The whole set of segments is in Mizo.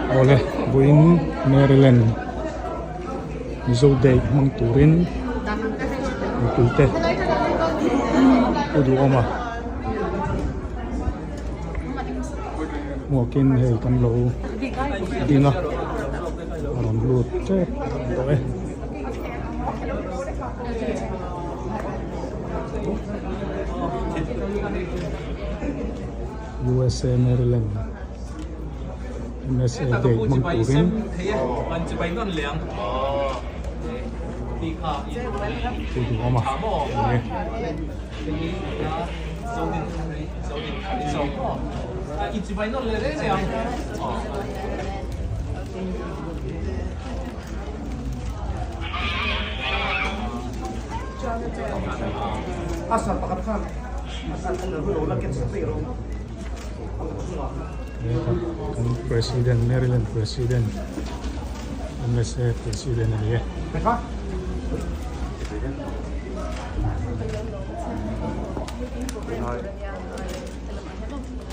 Awle vawiin Maryland Mizo Day hmang turin mipui te a duhawm a hmuakin hei kan lo ding a a rawn lut tep tawh e. USA Maryland MSA Day hmang turin thu duhawm a ni e. Kan president Maryland president msa president a ni e.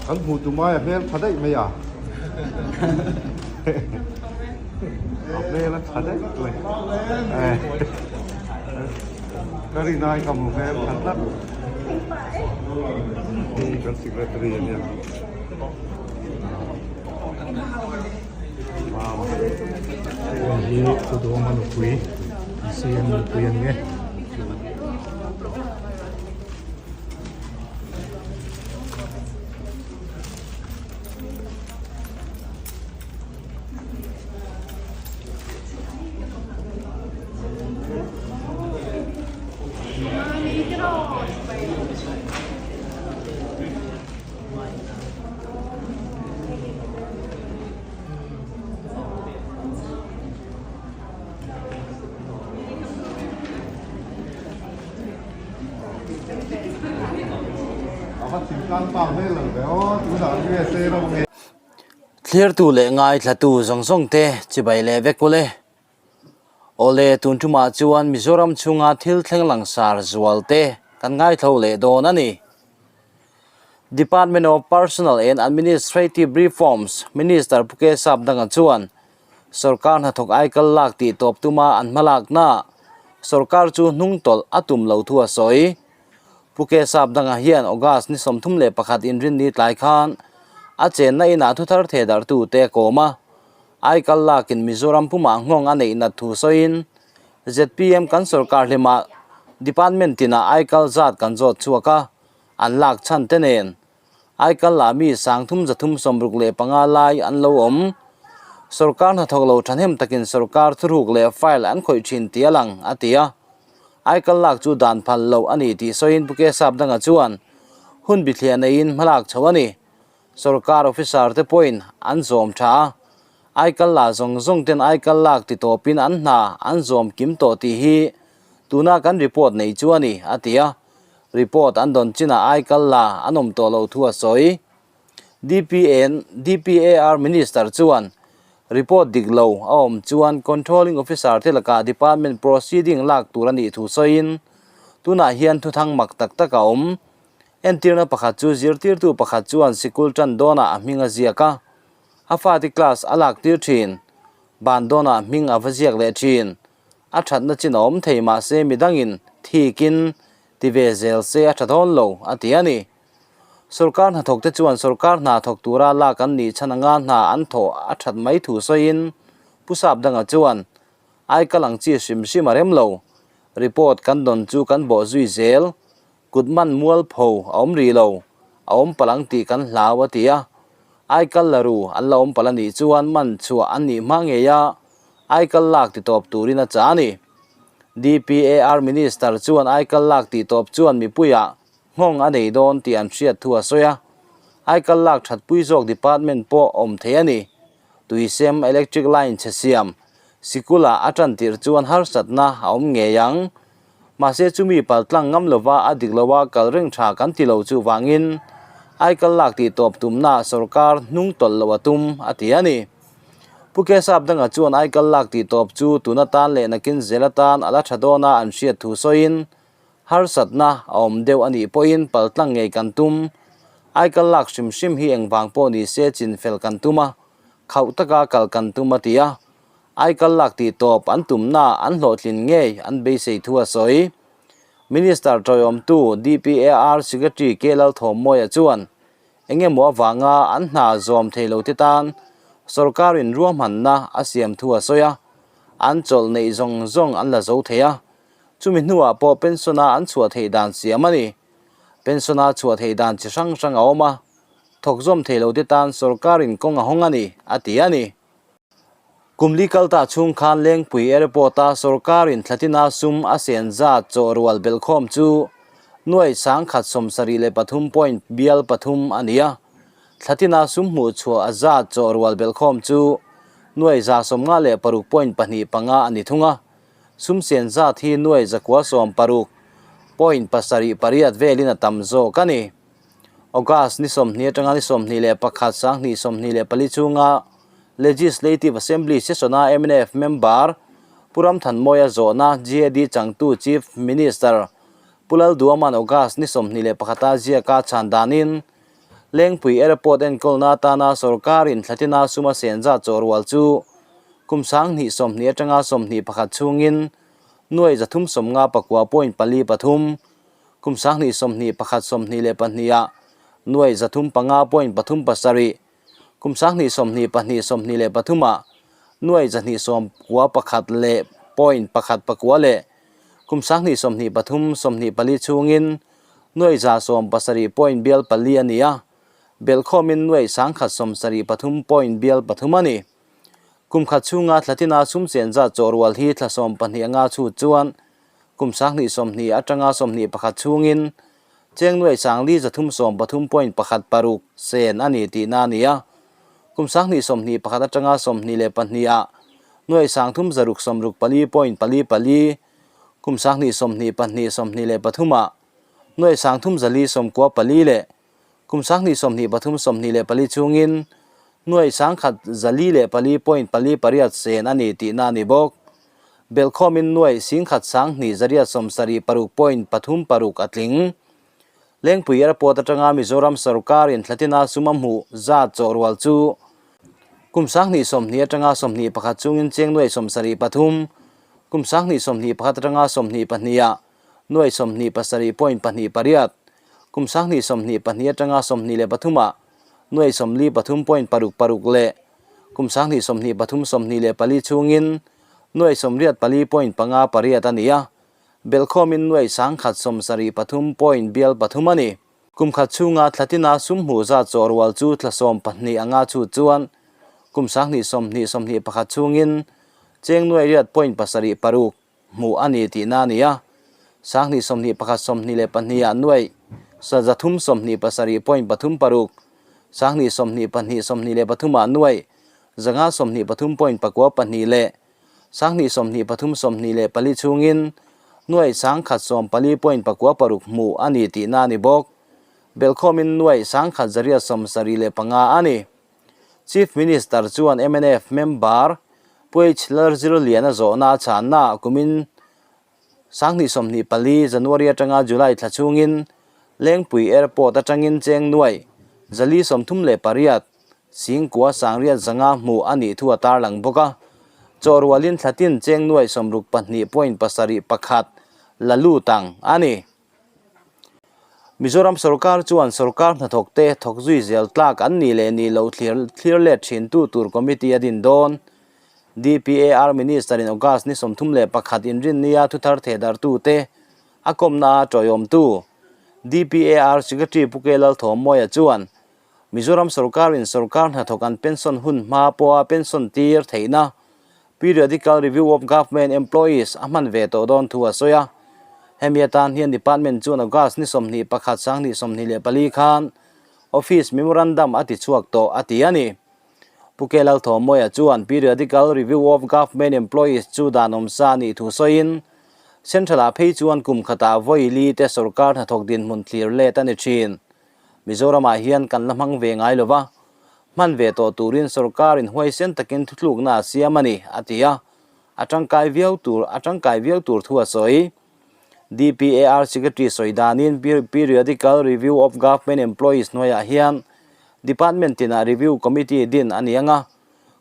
Kan hmuh tum aia hmel tha daih mai a. A hmel a tha daih mai. Ka rin ai ka hmu hmel tha tlat. Hei kan secretary a nia. Hei hi Tuduama nupui CM nupui a ni e. Thlirtu leh ngaithlatu zawng zawng te chibai leh vek ule. Awle tun tumah chuan Mizoram chhunga thil thleng langsar zual te kan ngaithlo leh dawn a ni. Department of Personnel and Administrative Reforms Minister Pu K Sapdanga chuan Sorkar hnathawk aikal lak tih tawp tuma an hmalakna sorkar chu hnung tawlh a tum lo thu a sawi. Pu K Sapdanga hian August ni 31 inrinni tlai khan a chenna inah thuthar thehdarhtute a kawm a, aikal lakin Mizoram pumah nghawng a neih nat thu sawiin zpm kan sorkar hlimah department tinah aikal zat kan zawt chhuak a, an lak chhan te nen Aikal ah mi sang 335 lai an lo awm. Sorkar hnathawk lo thahnem takin sorkar thuruk leh file an khawih thin tih a lang, a ti a. Aikal lak chu dan phal loh a ni tih sawiin Pu Kesap danga chuan hun bithliah neiin hmalak chho a ni. Sorkar officer te pawhin an zawm tha a. Aikal la zawng zawng ten aikal lak ti tawpin an hna an zawm kim tawh tih hi tuna kan report nei chu a ni, a ti a. Report an dawn chinah aikal la an awm tawh loh thu a sawi. DPN, DPAR Minister chuan report dik lo a awm chuan Controlling Officer te lakah Department proceeding lak tur a nih thu sawiin, tunah hian thuthang mak tak tak a awm. Entirna pakhat chu zirtirtu pakhat chuan sikul tan dawnah a hming a ziak a, a fate class a lak tir thin. Ban dawnah hming a va ziak leh thin. A thatna chin a awm thei mahse midangin thikin ti ve zel se a tha dawn lo, a ti a ni. Sorkar hnathawkte chuan sorkar hna thawk tura lak an nih chhan anga hna an thawh a that mai thu sawiin Pu Sapdanga chuan, Aikal ang chi hrim hrim a rem lo. Report kan dawn chu kan bawh zui zel. Kut man mualpho a awm rih lo, a awm palh ang tih kan hlau, a ti a. Aikal la ru an la awm palh a nih chuan man chhuah an nih hma ngei a, aikal lak ti tawp turin a chah a ni. DPAR Minister chuan aikal lak tih tawp chuan mipuiah nghawng a nei dawn tih an hriat thu a sawi a. Aikal lak thatpui zawk department pawh awm thei a ni. Tuisem electric line chhe siam sikula a tan tirh chuan harsatna a awm ngei ang. Mahse chumi paltlang ngam lova a dik loa kal reng tha kan ti lo chuvangin aikal lak tih tawp tumna sorkar hnung tawlh loh a tum, a ti a ni. Pu Kesap danga chuan aikal lak tih tawp chu tun atan leh nakin zel atan a la tha dawn a an hriat thu sawiin harsatna a awm deuh a nih pawhin paltlang ngei kan tum. Aikal lak hrim hrim hi engvang pawh ni se chinfel kan tum a. Khauh taka kal kan tum a ti a, aikal lak tih tawp an tumna an hlawhtlin ngei an beisei thu a sawi. Minister tawiawmtu DPAR Secretary K Lalthawmmawia chuan eng emaw avanga an hna zawm thei lo te tan sorkarin ruahmanna a siam thu a sawi a, an chawlh neih zawng zawng an la zo thei a, chumi hnuah pawh pension-a an chhuah theih dan siam a ni. Pension-a chhuah theih dan chi hrang hrang a awm a, thawk zawm thei lo te tan sorkarin kawng a hawng a ni, a ti a ni. Kum li kal ta chhung khan Lengpui Airport-a sorkarin thlatina sum a sen zat chaw rual belhkhawm chu nuai sangkhat 73 point bial pathum a ni a. Thlatina sum hmuh chhuah a zat chaw rual belhkhawm chu nuai 56 point pahnih panga a ni thung a. Sum sen zat hi nuai 960 point pasarih pariat velin a tam zawk a ni. August ni 20 atanga ni 21 2024 chhunga Legislative Assembly session-a mnf member Pu Ramthanmawia zawhna GAD changtu Chief Minister Pu Lalduaman August ni 21 a ziaka chhan danin Lengpui Airport enkawlna atana sorkarin thlatina suma sen zat chaw rual chu kum 2020 atanga 21 chhungin nuai 359 point pali pathum Kum 2021 22 ah nuai 305 point pathum pasarih, kum 2022 23 ah nuai 291 leh point pakhat pakua leh kum 2023 24 chhungin nuai 170 point bial pali a ni a, belhkhawmin nuai 173 point bial pathum a ni. Kum khat chhunga thlatina sum chen zat chaw rual hi thla 12 anga chhut chuan Kum 2020 atanga 21 chhungin cheng nuai 4,313 point pakhat paruk sen a ni tihna a ni a. Kum 2021 atanga 22 ah nuai 3,664 point pali pali, kum 2022 23 ah nuai 3,494 leh kum 2023 24 chhungin nuai 1,104 point pali pariat sen a ni tihna a ni bawk. Belhkhawmin nuai 1,276 point pathum paruk a tling. Lengpui Airport atanga Mizoram sorkarin thlatina sum a hmuh zat chaw rual chu kum 2020 atanga 21 chungin cheng nuai 73, kum 2021 atanga 22 ah nuai 27 point pahnih pariat, kum 2022 atanga 23 ah nuai 43 point paruk paruk leh kum 2023 24 chhungin nuai 84 point panga pariat a ni a, belhkhawmin nuai 173 point bial pathum a ni. Kum khat chhunga thlatina sum hmuh zat chaw rual chu thla 12 anga chhut chuan kum 2020 21 chhungin cheng nuai riat point pasarih paruk hmuh a ni tihna a ni a, 2021 22 ah nuai 327 point pathum paruk, 2022 23 ah nuai 523 point pakua pahnih leh 2023 24 chhungin nuai 114 point pakua paruk hmuh a ni tihna a ni bawk. Belhkhawmin nuai 1,175 a ni. Chief Minister chuan mnf member Pu H Lalzirliana zawhna a chhanna kumin 2024 January atanga July thla chhungin Lengpui Airport atangin cheng nuai 438 singkua sangriat zanga hmuh a nih thu a tarlang bawk a. Chaw rualin thlatin cheng nuai 62 point pasarih pakhat la lut ang a ni. Mizoram sorkar chuan sorkar hnathawkte thawk zui zel tlak an nih leh nih loh thlir thlir let thintu tur committee a din dawn. DPAR Minister in August ni 31 inrinnia thuthar thehdartute a kawmna a tawiawmtu DPAR Secretary Pu K Lalthawmmawia chuan Mizoram sorkarin sorkar hnathawk an pension hun hma pawha pension tir theihna Periodical Review of Government Employees a hman ve tawh dawn thu a sawi a. Hemi atan hian Department chuan August ni 21 2024 khan Office Memorandum a ti chhuak tawh a ti a ni. Pu K Lalthawmmawia chuan Periodical Review of Government Employees chu dan awmsa a nih thu sawiin Central-ah phei chuan kum khatah vawi li te sorkar hnathawk dinhmun thlir let a ni thin. Mizoramah hian kan la hmang ve ngai lova, hman ve tawh turin sorkarin huaisen takin thuthlukna a siam a ni, a ti a, a tangkai viau tur a tangkai viau tur thu a sawi. DPAR Secretary sawi danin Periodical Review of Government Employees hnuaiah hian Department tinah Review Committee din a ni ang a,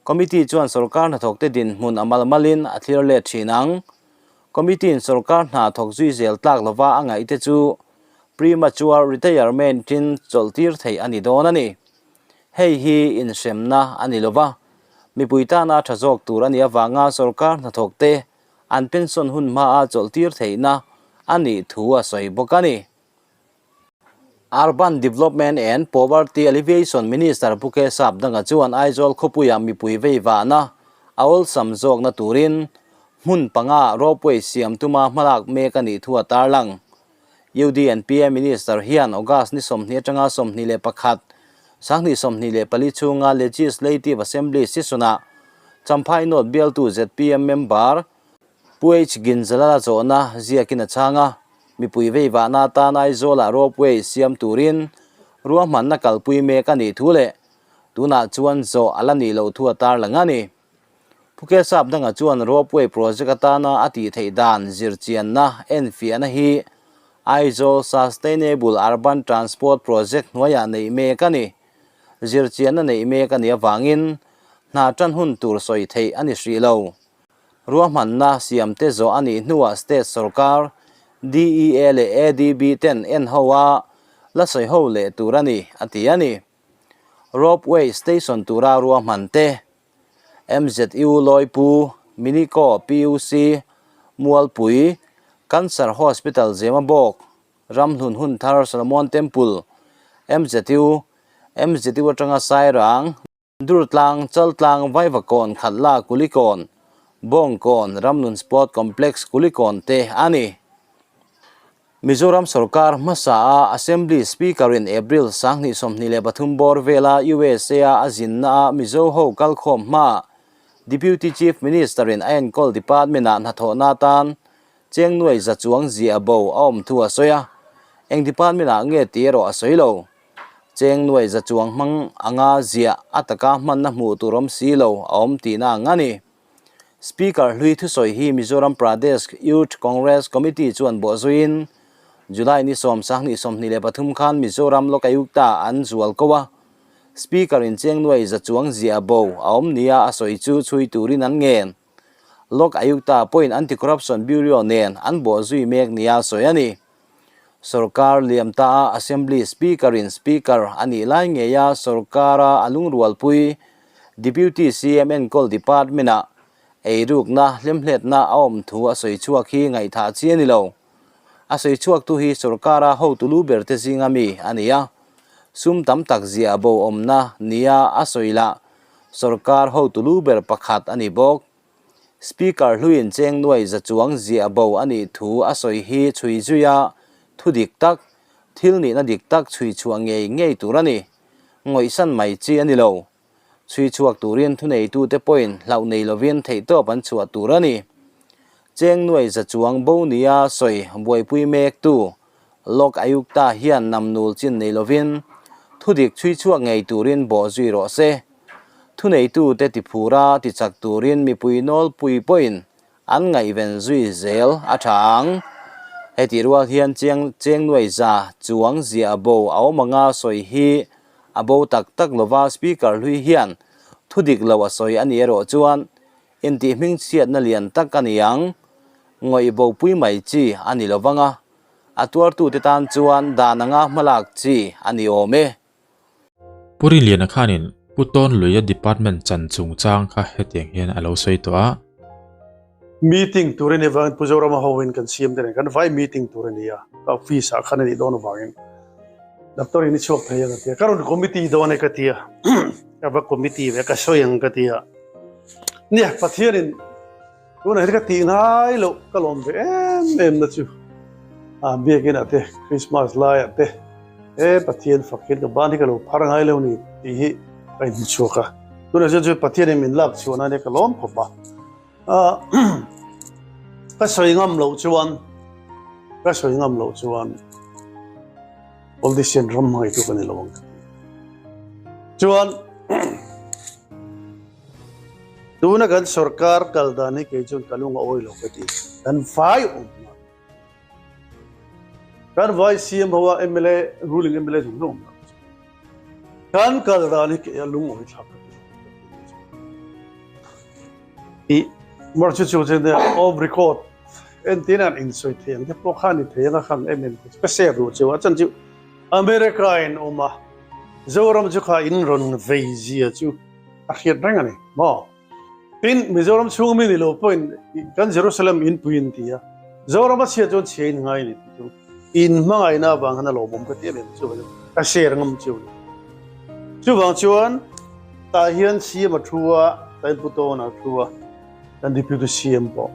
Committee chuan sorkar hnathawkte dinhmun a mal malin a thlir let thin ang. Committee-in sorkar hna thawk zui zel tlak lova a ngaihte chu premature retirement-in chawlhtir theih a ni dawn a ni. Hei hi inhremna a ni lova, mipui tana tha zawk tur a nih avanga sorkar hnathawkte an pension hun hmaa chawlhtir theihna a nih thu a sawi bawk a ni. Urban Development and Poverty Alleviation Minister Pu K Sapdanga chuan Aizawl khawpuia mipui veivahna a awlsam zawkna turin hmun panga ropeway siam tuma hmalak mek a nih thu a tarlang. UDNPA Minister hian August ni 20 atanga 21, 2024 chhunga Legislative Assembly session-ah Champhai North bialtu zpm member Pu H Ginzalala zawhna ziakin a chhang a, mipui veivahna atan Aizawlah ropeway siam turin ruahmanna kalpui mek a nih thu leh tunah chuan zawh a la nih loh thu a tarlang a ni. Pu Kesap dangah chuan ropeway project atana a tih theih dan zirchianna enfiahna hi Aizawl Sustainable Urban Transport Project hnuaiah neih mek a ni. Zirchianna neih mek a nih avangin hna tan hun tur sawi theih a ni hrih lo. Ruahmanna siamte zawh a nih hnuah state sorkar, DEA leh ADB ten en ho a la sawi ho leh tur a ni, a ti a ni. Ropeway station tura ruahman te, MZU Lawipu, Minico PUC, Mualpui, Cancer Hospital Zemabawk, Ramhlun Hunthar Solomon Temple, MZU, MZU atanga Sairang, Durtlang, Chaltlang, Vaivakawn, Khatla, Kulikawn, Bawngkawn, Ramnun Sport Complex, Kulikawn te a ni. Mizoram sorkar hmasa a Assembly Speaker in April 2023 bawr vela USA a a zinna a Mizo ho kalkhawm hma Deputy Chief Minister in a enkawl department ah hnathawhna atan cheng nuai za chuang ziah bo a awm thu a sawi a, eng department ah nge tih erawh a sawi lo. Cheng nuai za chuang hmang anga ziah a taka hmanna hmuh tur awm si lo a awm tihna ang a ni. Speaker hlui thusawi hi Mizoram Pradesh Youth Congress Committee chuan bawhzuiin July ni 10, 2023 khan Mizoram Lokayukta an zual ko a, Speaker in cheng nuai za chuang ziah bo a awm nia a sawi chu chhui turin an ngen. Lok Ayukta pawhin Anti-Corruption Bureau nen an bawhzui mek nia sawi a ni. Sorkar liam ta a Assembly Speaker-in Speaker a nih lai ngeia sorkara a lungrualpui Deputy CM enkawl Department-ah eirukna hlemhletna a awm thu a sawi chhuak hi ngaihthah chi a ni lo. A sawi chhuaktu hi sorkara hotu lu berte zinga mi a ni a, sum tam tak ziah bo awmna nia a sawi lah sorkar hotu lu ber pakhat a ni bawk. Speaker hluiin cheng nuai za chuang ziah bo a nih thu a sawi hi chhui zui a, thu dik tak, thil nihna dik tak chhui chhuah ngei ngei tur a ni. Ngawihsan mai chi a ni lo. Chhui chhuak turin thuneitute pawhin hlauh nei lovin theihtawp an chhuah tur a ni. Cheng nuai za chuang bo nia sawi buaipui mektu Lok Ayukta hian namnul chin nei lovin thu dik chhui chhuak ngei turin bawh zui rawh se. Thuneitute tiphura tichak turin mipui nawlpui pawhin an ngaihven zui zel a tha ang. Heti rual hian chiang cheng nuai za chuang ziah a bo a awm anga sawi hi a bo tak tak lova Speaker hlui hian thu dik lo a sawi a ni erawh chuan intih hmingchhiatna lian tak a ni ang. Ngawih bopui mai chi a ni lovang a, a tuartute tan chuan dan anga hmalak chi a ni awm e. Pu Rinliana khanin Pu Tawnluia department chan chungchang kha hetiang hian a lo sawi tawh a. Meeting tur a nih avangin Pu Zorama hoin kan siam te nen kan vai meeting tur a ni a, ka office ah khan a nih dawn avangin doctor in i chhuak thei a ka ti a, ka rawn committee dawn e ka ti a, ka va committee ve ka sawi ang ka ti a, nia Pathianin Tunah hian ka tih ngai loh ka lawm ve em em na chu a biakin ah te Christmas lai ah te he Pathian fak hian ka ban hi ka lo phar ngai lo ni tih hi ka inhmu chhuak a tunah chuan chu Pathian in min lak chhuah nan hian ka lawm khawp a ka sawi ngam loh chuan ka sawi ngam loh chuan politician ram hmangaihtu ka ni lo ang ka ti chuan Tuna kan sorkar kal dan hi kei chuan ka lung a awi lo ka ti. Kan vai awm a. Kan vai CM ho a mla ruling mla zawng zawng awm lo. Kan kal dan hi kei a lung awi thlak ka ti. I mar chu chu chu off record entin an insawi thei ang te pawh kha a ni thei ang a khang em em ka share duh cheu a chan chu America in awm a Zoram chu kha in rawn vei zia chu a hriat reng a ni maw tin Mizoram chhung mi ni lo pawhin kan Jerusalem in pui in ti a Zoram a chhia chuan chhia in ngai a ni tih chu in hmangaihna avang khan a lawmawm ka ti em em chu ka share ngam cheu ni chuvang chuan Tah hian CM a thu a, tain Pu Tawna a thu a, kan Deputy CM pawh.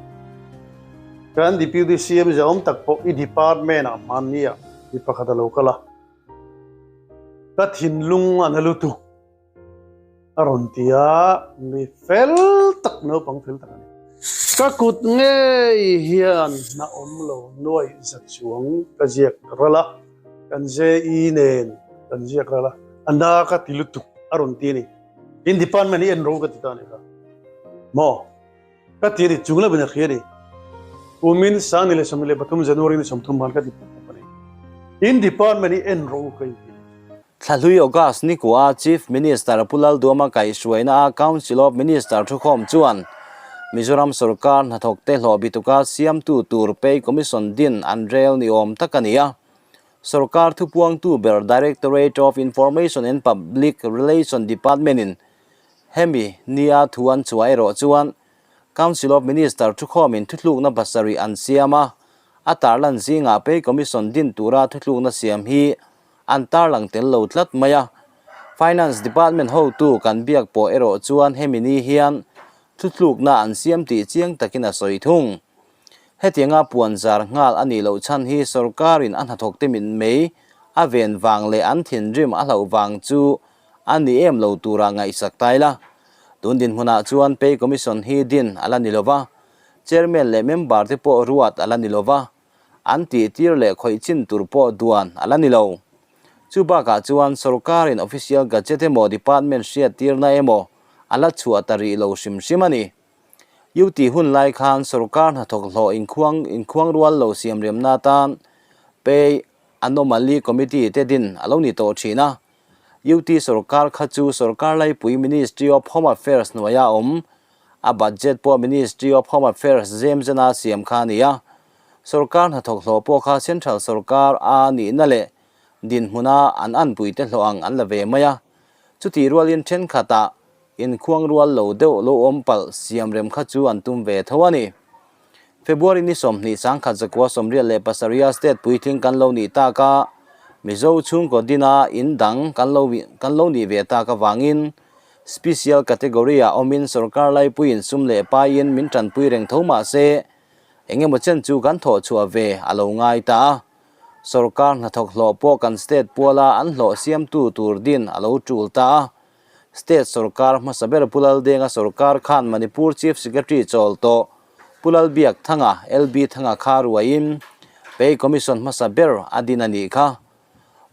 Kan Deputy CM zahawm tak pawh i department ah hmanni ah mi pakhat a lo kal a, ka thinlung a na lutuk a rawn ti a, mi fel tak, naupang fel tak a ni. Ka kut ngei hian hna awm lo nuaih za chuang ka ziak ral a. Kan JE nen kan ziak ral a, a na ka ti lutuk a rawn ti a ni. In department hi en ro ka ti ta a ni kha. Maw? Ka ti a ni, chung lam in a hria a ni. Kumin 2023 January ni 30 han ka ti pawp pawp a ni. In department hi en ro ka inti a ni. Thlahlui August ni kua Chief Minister Pu Lalduama kaihhruaina a Council of Minister thukhawm chuan Mizoram sorkar hnathawkte hlawh bituka siamtu tur Pay Commission din an rel ni awm tak a ni a. Sorkar thupuangtu ber Directorate of Information and Public Relation Department-in hemi nia thu an chhuah erawh chuan Council of Minister thukhawmin thuthlukna pasarih an siam a, a tarlan zingah Pay Commission din tura thuthlukna siam hi an tarlang tel lo tlat mai a. Finance Department hotu kan biak pawh erawh chuan hemi ni hian thutlukna an siam tih chiang takin a sawi thung. Hetianga puan zar nghal a nih loh chhan hi sorkarin a hnathawkte mitmei a ven vang leh an thinrim a hlauh vang chu a ni em lo tura ngaihsak ta ila. Tun dinhmunah chuan Pay Commission hi din a la ni lova, Chairman leh member te pawh ruat a la ni lova, an tihtir leh khawih chin tur pawh duan a la ni lo. Chu bakah chuan sorkarin official gazette emaw department hriattirna emaw a la chhuah ta rih lo hrim hrim a ni. UT hun lai khan sorkar hnathawk hlawh inkhuang inkhuang rual lo siam remna atan Pay Anomaly Committee te din a lo ni tawh thin a. UT sorkar kha chu sorkar laipui Ministry of Home Affairs hnuaia awm A budget pawh Ministry of Home Affairs zemzena siam kha a ni a. Sorkar hnathawk hlawh pawh kha Central sorkar a nihna leh dinhmuna an anpuite hlawh ang an la ve mai a. Chutih rualin thenkhatah inkhuang rual lo deuh lo awm palh siam rem kha chu an tum ve tho a ni. February ni 20 1987 state puitling kan lo nih tak a, Mizo chhungkaw dina in dang kan lo kan lo nih ve tak avangin Special category ah awmin sorkar laipuiin sum leh paiin min tanpui reng tho mah se, engemaw chen chu kan thawh chhuah ve a lo ngai ta a. Sorkar hnathawk hlawh pawh kan state puala an hlawh siamtu tur din a lo tul ta a. State sorkar hmasa ber Pu Laldenga sorkar khan Manipur Chief Secretary chawl tawh Pu Lalbiakthanga, LB Thanga kha ruaiin Pay Commission hmasa ber a din a nih kha.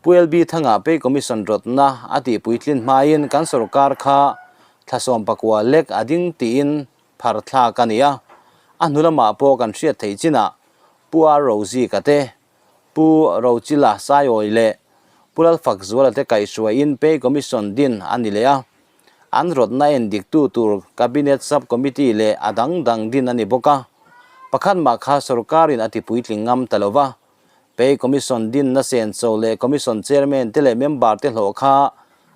Pu LB Thanga Pay Commission rawtna a tih puitlin hmain kan sorkar kha thlasawm pakua lek a ding tiin phar thlak a ni a. A hnu lamah pawh kan hriat theih chinah Pu R Rozika te, Pu Rochila Saiawi leh Pu Lalfakzuala te kaihhruaiin Pay Commission din a ni leh a. An rawtna en diktu tur Cabinet Sub Committee leh a dang dang din a ni bawk a. Pakhat mah kha sorkarin a ti puitling ngam ta lo va. Pay Commission dinna senso leh Commission Chairman te leh member te hlawh kha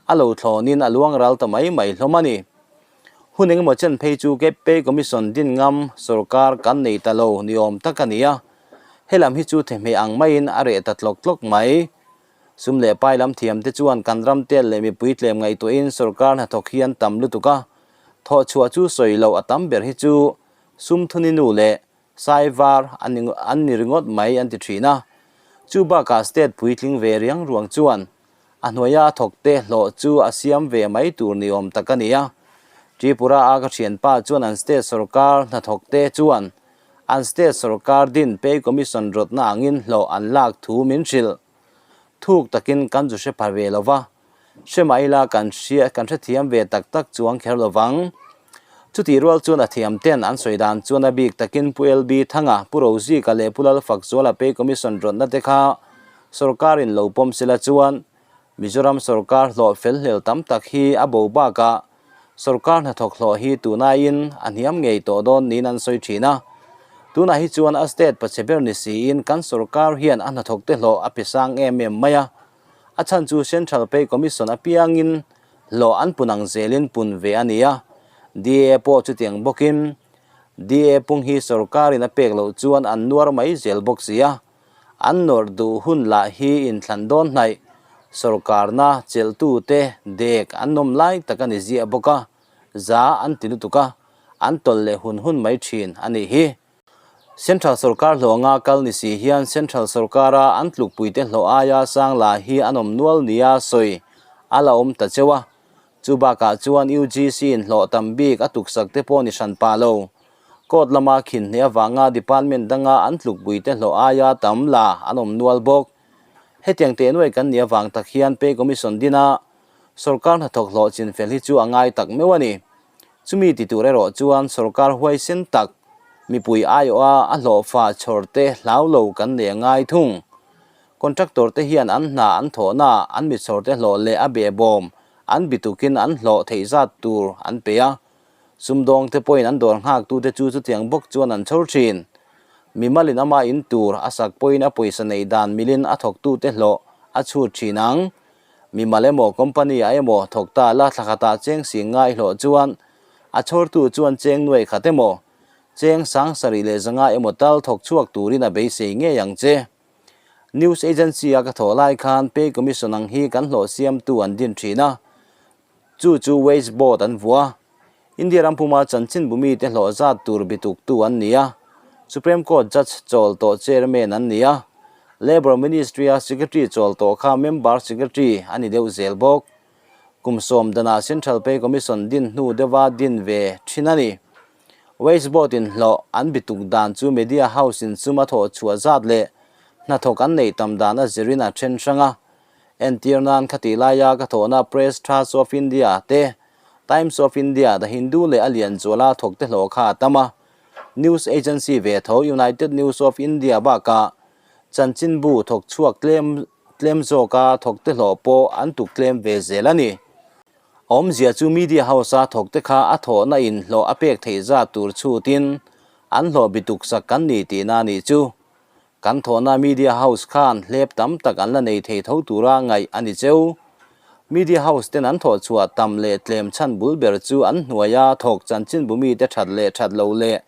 a lo thlawnin a luang ral ta mai mai hlawm a ni. Hun engemaw chen phei chu ke Pay Commission din ngam sorkar kan nei ta lo ni awm tak a ni a. Helam hi chu thehmeh ang maiin a reh ta tlawk tlawk mai. Sum leh pai lam thiam te chuan kan ram tel leh mipui tlem ngaihtuahin sorkar hnathawk hi an tam lutuk a, thawhchhuah chu sawi loh a tam ber hi chu sum thuni nu leh Sai var an ni an ni ringawt mai an ti thin a. Chu bakah state puitling ve riang ruang chuan a hnuaia a thawkte hlawh chu a siam ve mai tur ni awm tak a ni a. Tripura a ka thianpa chuan an state sorkar hnathawkte chuan an state sorkar din pay commission rawtna angin hlawh an lak thu min hrilh. Thuk takin kan zu hre pha ve lo va, hre mah ila kan hria kan hrethiam ve tak tak chuang kher lo vang. Chutih rual chuan a thiam ten an sawi dan chuan a bik takin Pu LB Thanga, Pu Rozika leh Pu Lalfakzuala Pay Commission rawtna te kha sorkarin lo pawm sela chuan Mizoram sorkar hlawh fel hlel tam tak hi a bo bakah. Sorkar hnathawk hlawh hi tunaiin a hniam ngei tawh dawn niin an sawi thin a. Tunah hi chuan a state pachhe ber ni siin kan sorkar hian a hnathawkte hlawh a pe sang em em mai a. A chhan chu Central Pay Commission apiangin hlawh an pun ang zelin pun ve a ni a. DA pawh chutiang bawkin DA pung hi sorkarin a pek loh chuan an nuar mai zel bawk si a. An nawrh duh hun lah hi inthlan dawn hnaih, sorkarna chelhtute dek an awm lai tak a ni ziah bawk a, za an ti lutuk a, an tawlh leh hun hun mai thin a nih hi. Central sorkar hlawh anga kal ni si hian Central sorkara an tlukpuite hlawh aia sang lah hi an awm nual nia sawi a la awm ta cheu a, chu bakah chuan UGC in hlawh tam bik a tuksak te pawh ni hran pah lo. Court lama khin hneh avanga department danga an tlukpuite hlawh aia tam la an awm nual bawk. Hetiang teh nuai kan nih avang tak hian Pay Commission dina sorkar hnathawk hlawh chinfel hi chu a ngai tak meuh a ni. Chumi ti tur erawh chuan sorkar huaisen tak, mipui aiawha a hlawhfa chhawrte hlau lo kan nei a ngai thung. Contractor te hian an hna an thawhna an mi chhawrte hlawh leh a behbawm an bitukin an hlawh theih zat tur an pe a. Sumdawngte pawhin an dawr nghaktute chu chutiang bawk chuan an chhawr thin. Mimalin ama in tur a sak pawhin a pawisa neih dan milin a thawktute hlawh a chhut thin ang. Mimal emaw company ah emaw thawk ta la thla khatah cheng sing ngai hlawh chuan a chhawrtu chuan cheng nuai khat emaw, cheng sang sarih leh zanga emaw tal thawk chhuak turin a beisei ngei ang che. News agency a ka thawh lai khan pay commission ang hi kan hlawh siamtu an din thin a. Chu chu Wage Board an vuah a, India ram puma chanchinbu mite hlawh zat tur bituktu an ni a, Supreme Court Judge chawl tawh Chairman an ni a, Labour Ministry-a Secretary chawl tawh kha Member Secretary a ni deuh zel bawk. Kum sawm danah Central Pay Commission din hnu deuha din ve thin a ni. Wage Board-in hlawh an bituk dan chu Media House-in sum a thawh chhuah zat leh hnathawk an neih tam dan a zirin a then hrang a, Entir nan khati laia ka thawhna Press Trust of India te, Times of India, The Hindu leh a lian zuala thawk te hlawh kha a tam a. News agency ve tho United News of India bakah chanchinbu thawk chhuak tlem tlem zawka thawk te hlawh pawh an tuk tlem ve zel a ni. Awmzia chu media house a thawk te kha a thawhna in hlawh a pek theih zat tur chhutin an hlawh bituksak kan ni tihna a nih chu. Kan thawhna media house khan hlep tam tak an la nei thei tho tura ngaih a ni cheu. Media house ten an thawh chhuah tam leh tlem chhan bul ber chu an hnuaia thawk chanchinbu mite that leh that lo leh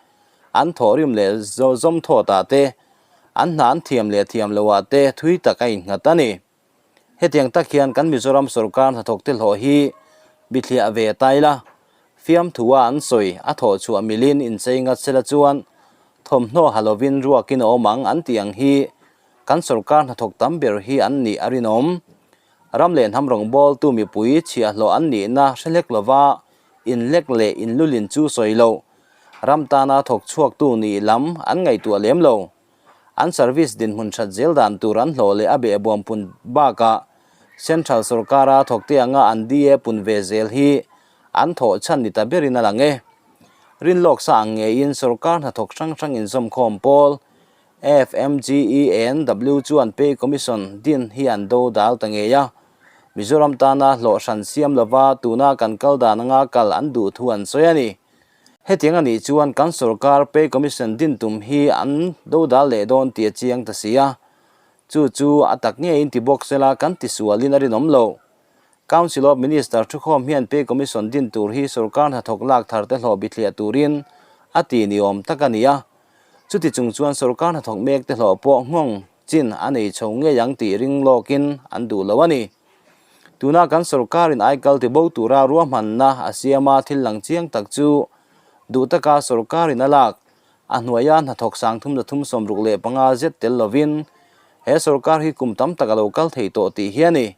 an thawhrim leh zawm thawtah te, an hna an thiam leh thiam loah te thui tak a innghat a ni. Hetiang tak hian kan Mizoram sorkar hnathawkte hlawh hi bithliah ve ta ila, fiamthua an sawi a thawh chhuah milin inchei ngat sela chuan thawmhnaw ha lovin ruakin a awm ang an tih ang hi kan sorkar hnathawk tam ber hi an nih a rinawm. Ram leh hnam rawngbawltu mipui chhiahhlawh an nihna hre hlek lova inhlek leh inlulin chu sawi loh, ram tana thawk chhuaktu nih lam an ngaihtuah lem lo. An service dinhmun that zel dan tur an hlawh leh a behbuam pun bakah Central sorkara thawkte anga an DA pun ve zel hi an thawh chhan ni ta berin a lang e. Rinlawk sa ang ngeiin sorkar hnathawk hrang hrang inzawmkhawm pawl FMGENW chuan Pay Commission din hi an do dal ta ngei a. Mizoram tana hlawh hran siam lova tuna kan kal dan anga kal an duh thu an sawi a ni. Hetiang a nih chuan kan sorkar Pay Commission din tum hi an dodal leh dawn tih a chiang ta si a. Chu chu a tak ngeiin ti bawk sela kan tisualin a rinawm lo. Council of Minister thukhawm hian Pay Commission din tur hi sorkar hnathawk lak thar te hlawh bithliah turin a ti ni awm tak a ni a. Chuti chung chuan sorkar hnathawk mek te hlawh pawh nghawng chin a nei chho ngei ang tih ring lawkin an duh lo a ni. Tuna kan sorkarin aikal tibo tura ruahmanna a siama thil lang chiang tak chu duh taka sorkarin a lak, a hnuaia hnathawk sang thum za thum 65 zet tel lovin he sorkar hi kum tam tak a lo kal thei tawh tih hi a ni.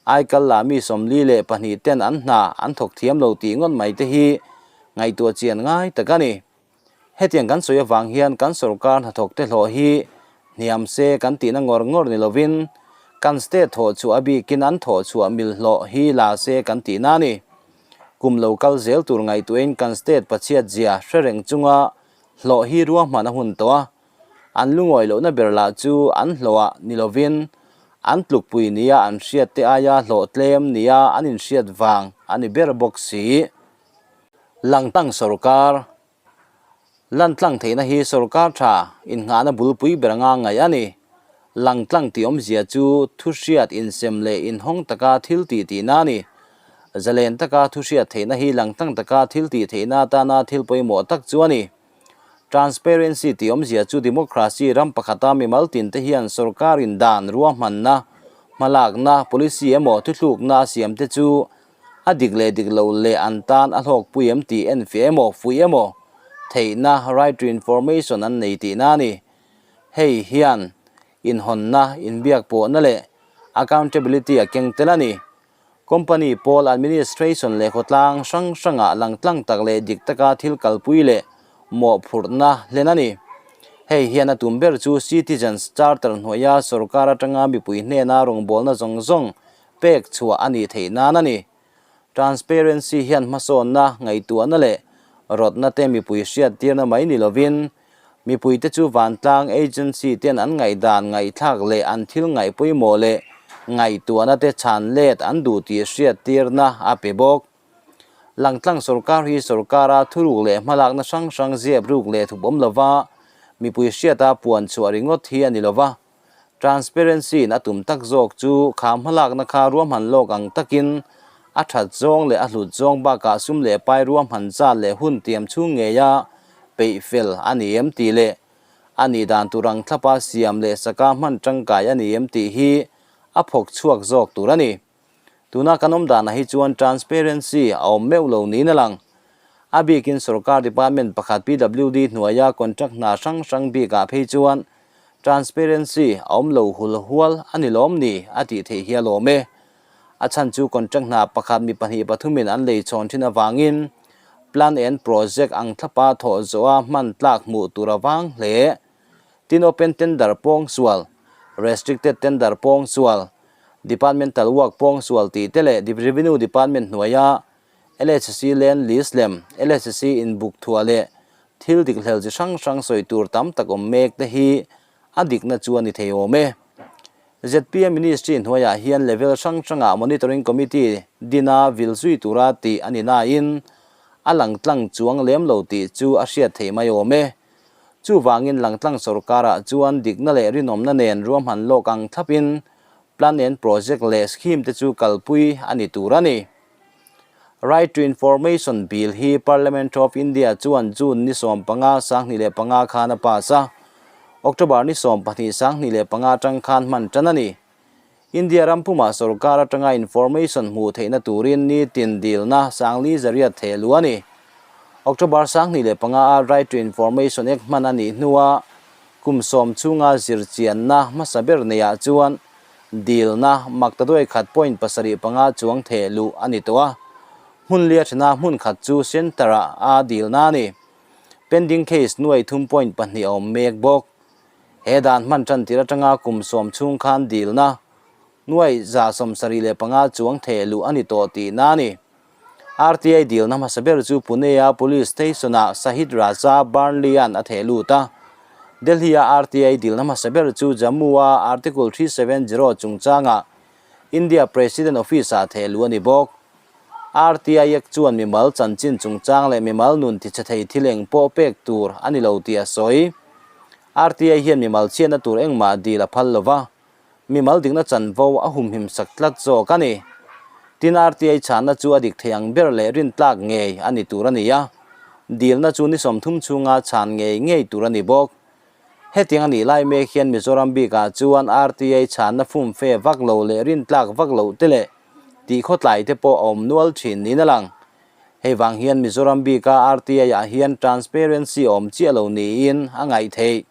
Aikal lah mi 42 ten an hna an thawk thiam lo tih ngawt mai te hi ngaihtuah chian ngai tak a ni. Hetiang kan sawi avang hian kan sorkar hnathawk te hlawh hi hniam se kan tihna ngawr ngawr ni lovin kan state thawh chhuah a bikin an thawh chhuah mil hlawh hi la se kan tihna a ni. Kum lo kal zel tur ngaihtuahin kan state pachhiat zia hre reng chunga hlawh hi ruahman a hun tawh a, an lungawi lohna ber lah chu an hlawhah ni lovin an tlukpui nia an hriat te aia hlawh tlem nia an inhriat vang a ni ber bawk si. Langtlang sorkar Lantlang theihna hi sorkar tha innghahna bulpui ber anga ngaih a ni. Langtlang tih awmzia chu thuhriat insem leh inhawng taka thil tih tihna a ni. Zalen taka thuhriat theihna hi langtlang taka thil tih theihna atana thil pawimawh tak chu a ni. Transparency tih awmzia chu democracy ram pakhata mimal tinte hian sorkarin dan ruahmanna, hmalakna, policy emaw thuthlukna a siamte chu A dik leh dik lo leh an tan a hlawkpui em tih enfiah emaw, fuih emaw theihna, right to information, an nei tihna a ni. Hei hian inhawnna, inbiak pawhna leh accountability a keng tel a ni. Company pawl administration leh khawtlang hrang hrangah langtlang tak leh dik taka thil kalpui leh mawhphurhna hlen a ni. Hei hian a tum ber chu Citizens Charter hnuaia sorkar atanga mipui hnena rawngbawlna zawng zawng pek chhuah a nih theih nan a ni. Transparency hian hmasawnna, ngaihtuahna leh rawtna te mipui hriattirna mai ni lovin, mipuite chu vantlang agency ten an ngaihdan ngaihthlak leh an thil ngaih pawimawh leh ngaihtuahna te chhan let an duh tih hriattirna a pe bawk. Langtlang sorkar hi sorkara thuruk leh hmalakna hrang hrang ziap ruk leh thup awm lova mipui hriata puan chhuah ringawt hi a ni lova, Transparency in a tum tak zawk chu kha hmalakna kha ruahman lawk ang takin a that zawng leh a hlut zawng bakah sum leh pai ruahman zat leh hun tiam chhung ngeia peih fel a ni em tih leh a nih dan tur ang thlapa siam leh saka hman tangkai a ni em tih hi a phawk chhuak zawk tur a ni. Tuna kan awm danah hi chuan transparency a awm meuh lo niin a lang. A bikin sorkar department pakhat PWD hnuaia contract hna hrang hrang bikah phei chuan transparency a awm lo hul hual a ni lawm ni a tih theih hi a lawm e. A chhan chu contract hna pakhat mi pahnih pathumin an lei chhawn thin avangin plan and project ang thlapa thawh zawha hman tlak hmuh tur a vang hle. Tin open tender pawng sual, restricted tender pawng sual, Departmental work pawng sual tih te leh Revenue Department hnuaia LHC Land Lease lem, LHC inbuk thuah leh thil dik hlel chi hrang hrang sawi tur tam tak awm mek te hi a dikna chu a ni thei awm e. Zpm Ministry hnuaiah hian level hrang hrangah Monitoring Committee dina vil zui tura tih a ni nain a langtlang chuang lem lo tih chu a hriat theih mai awm e. Chuvangin langtlang sorkarah chuan dikna leh rinawmna nen ruahman lawk ang thlapin plan and project leh scheme te chu kalpui a ni tur a ni. Right to Information Bill hi Parliament of India chuan June ni 15 2005 khan a pass a, October ni 12 2005 atang khan hman tan a ni. India ram pumah sorkar atanga information hmuh theihna turin nitin dilna sangli zariat theh luh a ni. October 25 a Right to Information Act hman a nih hnua kum sawm chhunga zirchianna hmasa ber neiah chuan dilna maktaduai khat point pasarih panga chuang theh luh a ni tawh a. Hmun lia thena hmun khat chu centre-ah a dilna a ni. Pending case nuai thum point pahnih a awm mek bawk. He dan hman tan tir atanga kum sawm chhung khan dilna nuai 175 chuang theh luh a ni tawh tihna a ni. RTI dilna hmasa ber chu Pune-a Police Station-ah Sahid Raza Burnley-a'n a theh lut a. Delhi-a RTI dilna hmasa ber chu Jammu-a Article 370 chungchangah India President Office-ah theh luh a ni bawk. RTI Act chuan mimal chanchin chungchang leh mimal nun tichhe thei thil eng pawh pek tur a ni lo tih a sawi. RTI hian mimal chhiatna tur engmah dil a phal lo va, mimal dikna chanvo a humhim sak tlat zawk a ni. Tin RTI chhanna chu a dik thei ang ber leh rintlak ngei a ni tur a ni a, dilna chu ni 30 chhunga chhan ngei ngei tur a ni bawk. Hetiang a nih lai mek hian Mizoram bikah chuan RTI chhanna fumfe vak lo leh rintlak vak loh te leh tih khawtlai te pawh a awm nual thin niin a lang. Hei vang hian Mizoram bika RTI-ah hian transparency a awm chiah lo niin a ngaih theih.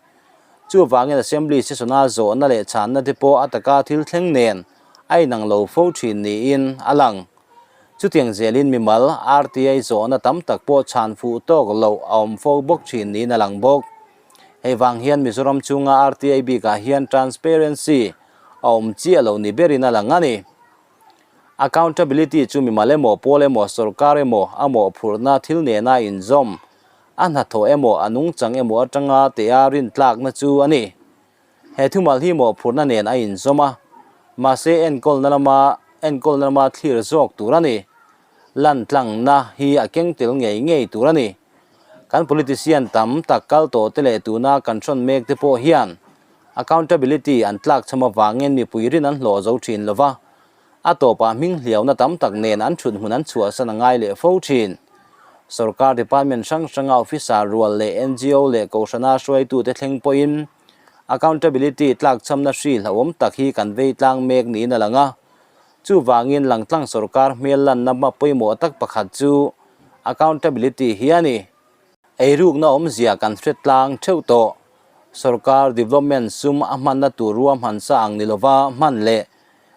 Chuvangin Assembly session-a zawhna leh chhanna te pawh a taka thil thleng nen a inang lo fo thin niin a lang. Chutiang zelin mimal RTI zawhna tam tak pawh chhan fuh tawk loh a awm fo bawk thin niin a lang bawk. Hei vang hian Mizoram chunga RTI bikah hian transparency a awm chiah lo ni berin a lang a ni. Accountability chu mimal emaw, pawl emaw, sorkar emaw, a mawhphurhna thil nena inzawm, a hnathawh emaw, a nungchang emaw atanga tea rintlakna chu a ni. He thumal hi mawhphurhna nen a inzawm a, mahse enkawlna lama enkawlna lama thlir zawk tur a ni. Lan tlangna hi a keng tel ngei ngei tur a ni. Kan politician tam tak kal tawh te leh tuna kan hrawn mek te pawh hian accountability an tlak chham avangin mipui rin an hlawh zo thin lo va, a tawpah hming hliauna tam tak nen an thut hmun an chhuahsan a ngai leh fo thin. Sorkar department hrang hranga officer rual leh NGO leh kohhrana hruaitute thleng pawhin accountability tlak chhamna hri hlauhawm tak hi kan vei tlang mek niin a lang a. Chuvangin langtlang sorkar hmel lanna hma pawimawh tak pakhat chu accountability hi a ni. Eirukna awmzia kan hre tlang theuh tawh. Sorkar development sum a hmanna tur ruahman sa ang ni lova hman leh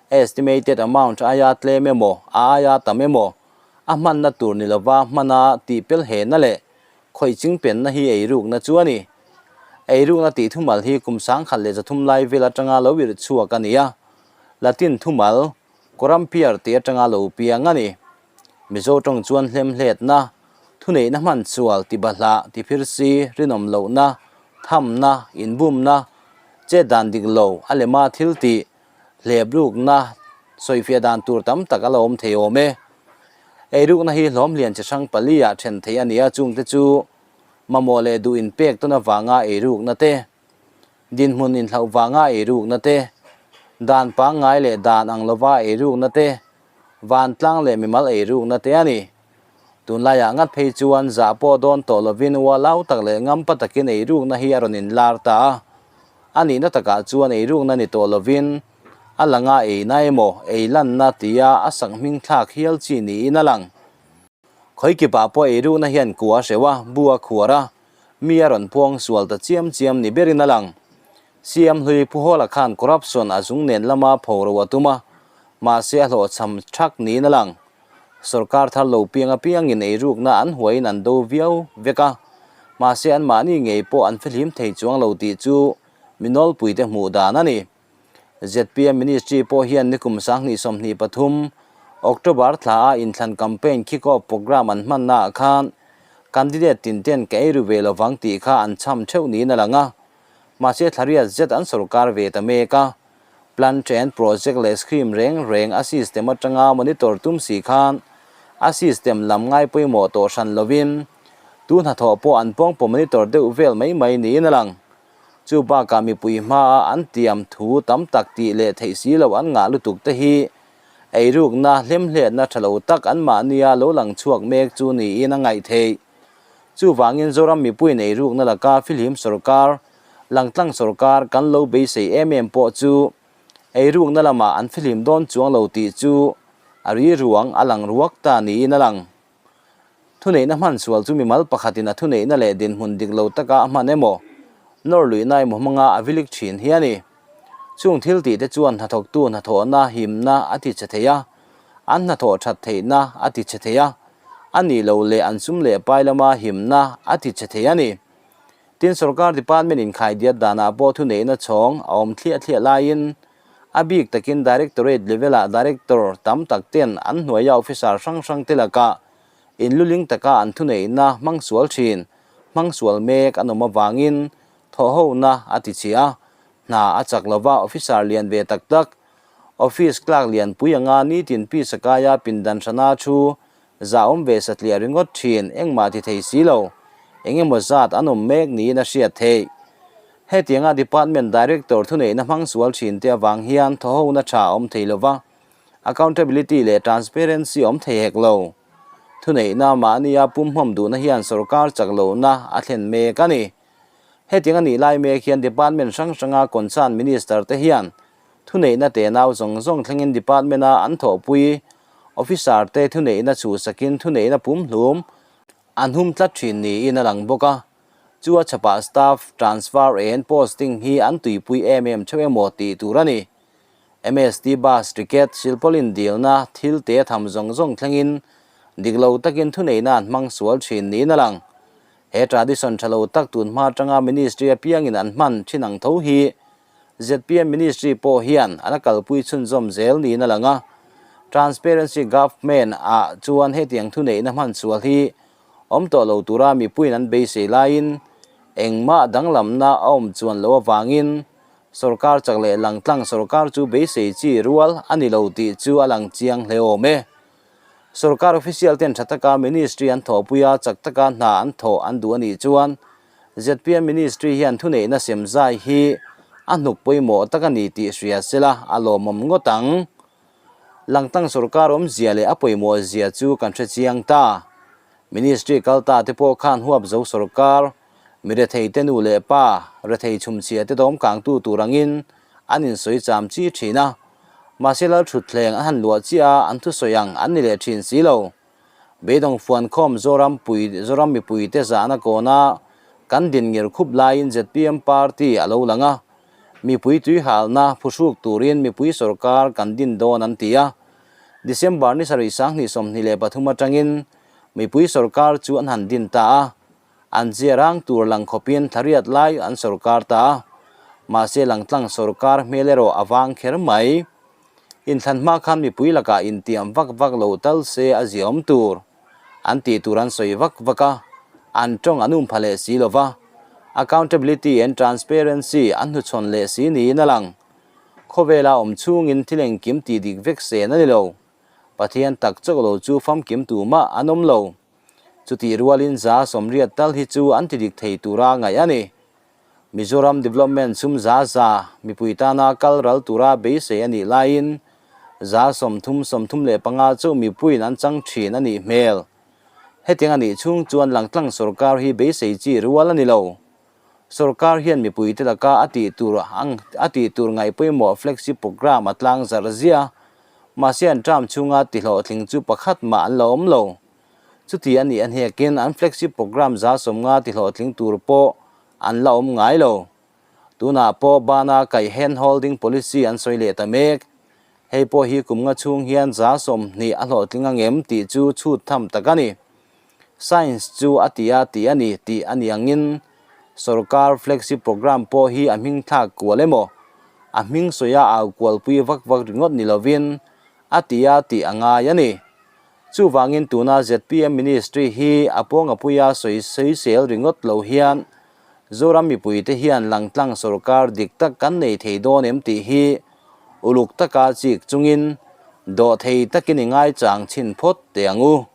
estimated amount aia tlem emaw a aia tam emaw a hmanna tur ni lova hmana tihpel hehna leh khawih chingpenna hi eirukna chu a ni. Eirukna tih thumal hi kum 1300 lai vel atanga lo irh chhuak a ni a. Latin thumal, Corrumpier tih atanga lo piang a ni. Mizo tawng chuan hlemhletna, thuneihna hman sual, tibahlah, tiphirsi, rinawm lohna, thamna, inbumna, chet dan dik lo, a lema thil tih, hleprukna, sawifiah dan tur tam tak a la awm thei awm e. Eirukna hi hlawm lian chi hrang pali ah then theih a ni a, chungte chu mamawh leh duh inpek tawn avanga eirukna te, Dinhmun inhlauh vanga eirukna te, dan pangngai leh dan ang lova eirukna te, vantlang leh mimal eirukna te a ni. Tunlaiah ngat phei chuan zah pawh dawn tawh lovin ualau tak leh ngampa takin eirukna hi a rawn inlar ta a. A nihna takah chuan eirukna ni tawh lovin a langa eina emaw eilanna tia a sak hming thlak hial chi niin a lang. Khawikipah pawh eirukna hian kua a hreuh a, bu a khuar a, Mi a rawn puang sual ta chiam chiam ni berin a lang. CM hlui Pu Hawla khan corruption a zung nen lama pho ro a tum a, mahse a hlawhchham thak niin a lang. Sorkar thar lo piang apiangin eirukna an huaiin an do viau vek a, mahse anmahni ngei pawh an fihlim thei chuang lo tih chu mi nawlpuite hmuh dan a ni. Zpm Ministry pawh hian nikum 2023 October thla a inthlan campaign kick-off programme an hmanna ah khan candidate tin ten ka ei ru ve lovang tih kha an chham theuh niin a lang a. Mahse thlariat zet an sorkar ve ta mek a. Plan and project leh scheme reng reng a system atanga monitor tum si khan a system lam ngai pawimawh tawh hran lovin tu hnathawh pawh an pawngpaw monitor deuh vel mai mai niin a lang. Chu bakah mipui hmaa an tiam thu tam tak tih leh theih si lo an ngah lutuk te hi eirukna hlemhletna tha lo tak anmahnia lo lang chhuak mek chu niin a ngaih theih. Chuvangin Zoram mipuiin eirukna laka fihlim sorkar, langtlang sorkar kan lo beisei em em pawh chu eirukna lamah an fihlim dawn chuang lo tih chu a ri ruang a lang ruak ta niin a lang. Thuneihna hman sual chu mimal pakhatin a thuneihna leh dinhmun dik lo taka a hman emaw, nawr luihna emaw hmanga a vilik thin hi a ni. Chung thil tihte chuan hnathawktu hnathawhna himna a ti chhe thei a, an hnathawh that theihna a ti chhe thei a, a nih loh leh an sum leh pai lama himna a ti chhe thei a ni. Tin, sorkar department inkhaidiat danah pawh thuneihna chhawng a awm thliah thliah laiin A bik takin Directorate level-ah Director tam tak ten an hnuaia officer hrang hrang te lakah inluling taka an thuneihna hmang sual thin, hmang sual mek an awm avangin thawhhona a ti chhi a, hna a chak lova officer lian ve tak tak, office clerk lianpui anga nitin pi sakaia pindan hrana thu zahawm ve satliah ringawt thin engmah ti thei si lo, engemaw zat an awm mek niin a hriat theih. Hetianga Department Director thuneihna hmang sual thin te avang hian thawhona tha a awm thei lova, accountability leh transparency awm thei hek lo. Thuneihna mahnia pumhmawm duhna hian sorkar chak lohna a thlen mek a ni. Hetiang a nih lai mek hian Department hrang hranga concern Minister te hian thuneihna tenau zawng zawng thlengin Department-a an thawhpui Officer te thuneihna chhuhsakin thuneihna pumhlum an hum tlat thin niin a lang bawk a. Chu a chhapah staff transfer and posting hi an tuipui em em theuh emaw tih tur a ni. MST bus ticket silpaulin dilna thil te tham zawng zawng thlengin dik lo takin thuneihna an hmang sual thin niin a lang. He tradition tha lo tak tun hma atanga ministry apiangin an hman thin ang tho hi zpm ministry pawh hian an a kalpui chhunzawm zel niin a lang a. Transparency government ah chuan hetiang thuneihna hman sual hi Awm tawh lo tura mipuiin an beisei laiin engmah danglamna a awm chuan loh avangin sorkar chak leh langtlang sorkar chu beisei chi rual a ni lo tih chu a lang chiang hle awm e. Sorkar official ten tha taka ministry an thawhpui a, chak taka hna an thawh an duh a nih chuan zpm ministry hian thuneihna sem zai hi a hnuk pawimawh tak a ni tih hria sela a lawmawm ngawt ang. Langtang sorkar awmzia leh a pawimawh zia chu kan hre chiang ta. Ministry kal ta te pawh khan huap zo sorkar, mi rethei te nu leh pa, rethei chhumchhia te dawm kangtu tur angin an insawi cham chi thin a. Mahse Lalthutthleng an han luah chiah a, an thusawi ang an ni leh thin si lo. Beidawng fuan khawm Zoram pui Zoram mipuite zahna kawna kan din ngir khup laiin zpm party a lo lang a, mipui tuihalna phuhruk turin mipui sorkar kan din dawn an ti a. December ni sarih sanghnih 23 atangin mipui sorkar chu an han din ta a, an zia rang tur lang khawpin thariat lai an sorkar ta a, mahse langtlang sorkar hmel erawh a vang kher mai. Inthlan hma khan mipui lakah intiam vak vak lo tal se a ziaawm tur. An tih tur an sawi vak vak a, an tawng an um pha leh si lo va, accountability and transparency an hnuchhawn leh si niin a lang. Khawvela awm chhungin thil engkim tih dik vek sen a ni lo. Pathian tak chauh lo chu famkim tumah an awm lo. Chutih rualin za 80 tal hi chu an ti dik thei tura ngaih a ni. Mizoram Development sum za za mipui tana kal ral tura beisei a nih laiin za 30 35 chu mipuiin an chang thin a nih hmel. Hetiang a nih chhung chuan langtlang sorkar hi beisei chi rual a ni lo. Sorkar hian mipuite laka a tih tur ang a tih tur ngaih pawimawh flexi program a tlang zarh zia. Mahse an term chhunga tihlawhtling chu pakhat mah an la awm lo. Chuti a nih a hnekin an flexi program za 50 tihlawhtling tur pawh an la awm ngai lo. Tunah pawh bana kaih hand holding policy an sawi leh ta mek. Hei pawh hi kum nga chhung hian za 20 a hlawhtling angem tih chu chhut tham tak a ni. Science chu a ti a tih a ni tih a ni angin sorkar flexi program pawh hi a hming thlak kual emaw a hming sawi a au kualpui vak vak ringawt ni lovin a ti a tih a ngai a ni. Chuvangin tuna zpm ministry hi a pawngapuia sawi sawisel ringawt lo hian Zoram mipuite hian langtlang sorkar dik tak kan nei thei dawn em tih hi uluk taka chik chungin dawh thei takin i ngaichang chhin phawt teh ang u.